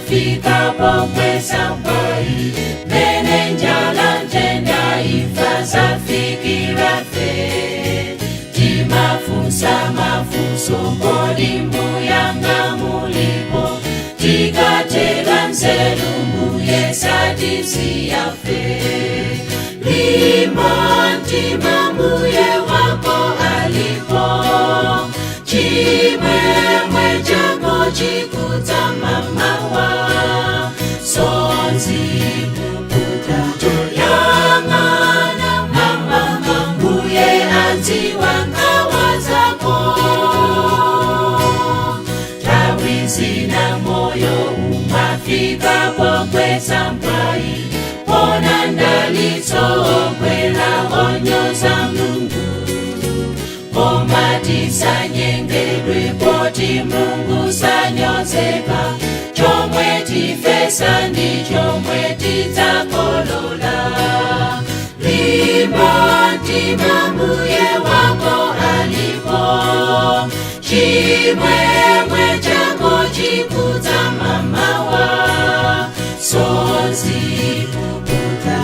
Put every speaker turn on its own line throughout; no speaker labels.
umafika pokweza mphwayi, mene njala, nthenda, imfa zafikira fe. Timafunsa mafunso, kodi mbuyanga mulipo? Tikathedwa nzeru, mbuye satisiyafe. Limba mtima, mbuye wako alipo. Chimwemwe chako chikudza mamawa. Misozi pukuta, yang'ana mama, mbuye adziwa nkhawa zako. Nthawi zina moyo umafika pokweza mphwayi, pona mdalitso ogwera onyoza Mulungu. Koma tisanyengedwe, poti Mulungu sanyozeka. Chomwe tifesa ndi chomwe tidzakolola. Limba mtima, mbuye wako alipo. Chimwemwe chako chikudza mamawa. Misozi pukuta,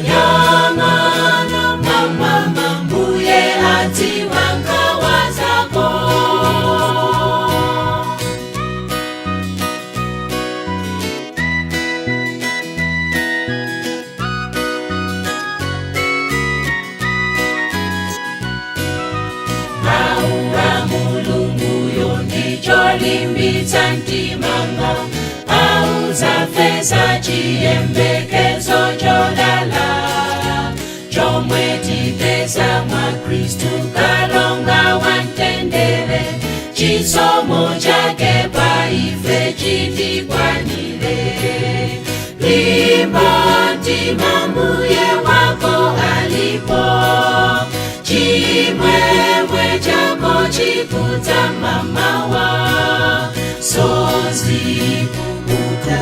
yang'ana mama, mbuye adziwa nkhawa zako. Mawu a Mulunguyo ndicholimbitsa mtimanga, auza fesa chiyembekezo chodala chomwe tipeza mwa Khristu, kalonga wamtendere. Chisomo chake pa ife chitikwanire. Limba mtima, mbuye wako alipo. Chimwemwe chako chikudza mamawa. Misozi pukuta,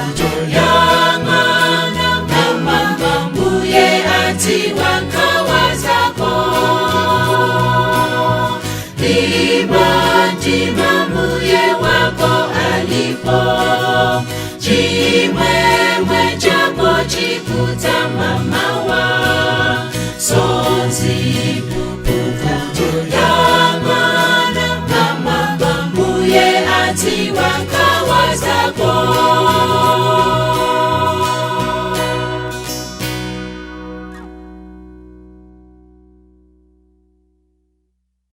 yang'ana mama, mbuye adziwa nkhawa zako. Limba mtima, mbuye wako alipo. Chimwemwe chako chikudza mamawa.